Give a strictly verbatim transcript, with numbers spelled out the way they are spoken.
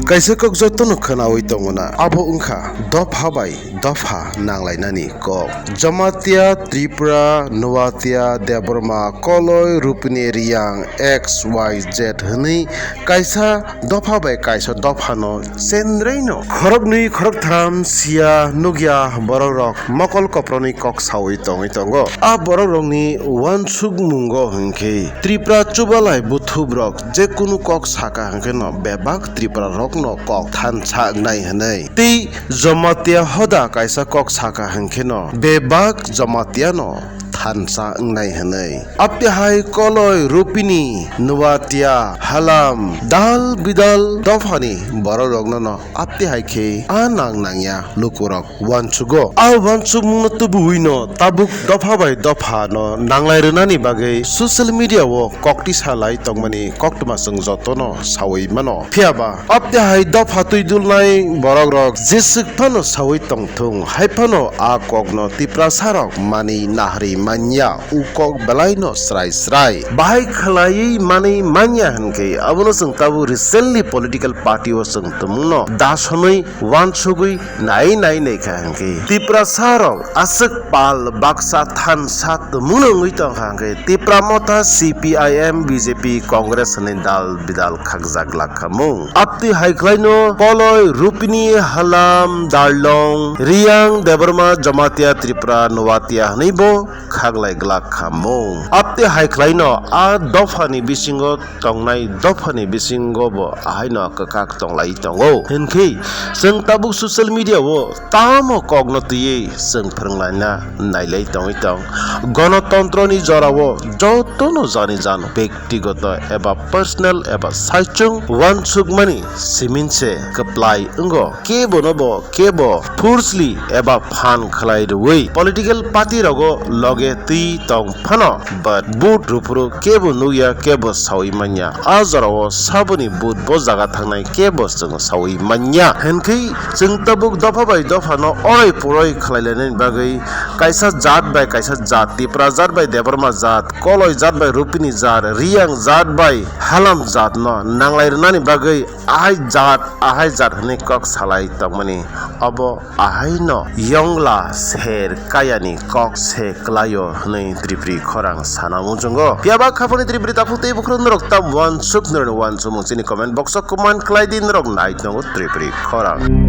Kaisa kok jotono khwnawi tongona, abo wngkha dopha bai dopha nanglainani kok. Jamatia, Tripura, Noatia, Debbarma, Koloi, Rupini, Riyang, X Y Z hwnwi kaisa dopha bai kaisa dophano chendraino khoroknwi khoroktham siya nukya borokrok mokol koproni kok sawi tongwi tongo. A borokrokni uansukmungo hwnkhe Tripura chubalai buthubrok jekunu kok saka hwnkhe no bebak Tripura rokno kok thansa wngnai hwnwi tei Jamatia hoda kaisa kok saka hwnkhe no bebak Jamatia no thansa wngnai hwnwi. Apte hai Koloi, Rupini, Noatia, Halam, dal bidal dophani borokrokno no apte hai khe a nang nangya lukurok uansugo. A uansukmungno tubuwino tabuk dopha bai dophano nanglai rwnani bagwi social media o koktisa lai tongmani koktwma chwng jotono sawi mano. Phiyaba apte hai dopha twi dulnai borokrok jeswk phano sawi tongthung, hai phano a kokno Tiprasarok manwi naharwi manya, u kok belaino srai srai bahai khwlaiwi manwi manya hwnkhe abono chwng tabuk recently political party o chwng tumungno dasonwi uansugwi nai nai naikha hwnkhe Tiprasarok aswk pal baksa thansa tumungno wngwi tongkha hwnkhe Tipra Motha, C P I M, B J P, Congress hwnwi dal bidal khakjak lakhamung. Aptwi hai khwlaino Koloi, Rupini, Halam, Darlong, Riyang, Debbarma, Jamatia, Tripura, Noatia hwnwibo khaklai glak khamung. Aptwi hai khwlaino a dophani bisingo tongnai dophani bisingo bo ahaino kwkak tonglai tongo. Hinkhe chwng tabuk social media o tamo kokno twiwi chwng phwrwnglaina nailai tongwi tong. Gonotontroni jorao jotono jani jan bektigoto eba personal eba saichung uansukmani simin se kwplai wngo. Kebono bo kebo forcefully eba phan khlai rwui political party rogo loge twi tong phano, but vote rwphuru kebo nukya, kebo sawi manya. A jorao saboni vote bo jaga thangnai kebo chwng sawi manya. Hinkhe chwng tabuk dopha bai dophano oroi poroi khlai lainani bagwi kaisa jat bai kaisa jat, Tipra jat bai Debbarma jat, Koloi jat bai Rupini jat, Riyang jat bai Halam jatno nanglai rwnani bagwi ahai jat, ahai jat hwnwi kok salai tongmani, obo ahaino yongla ser kayani kok se kwlaio hwnwi Tripuri khorang sana muchungo. Phiyaba khaponi Tripuri takhuk tei bukhuk norok tam uansuk norokni uansukmung chini comment box o comment khlai di, norok nai tongo Tripuri khorang.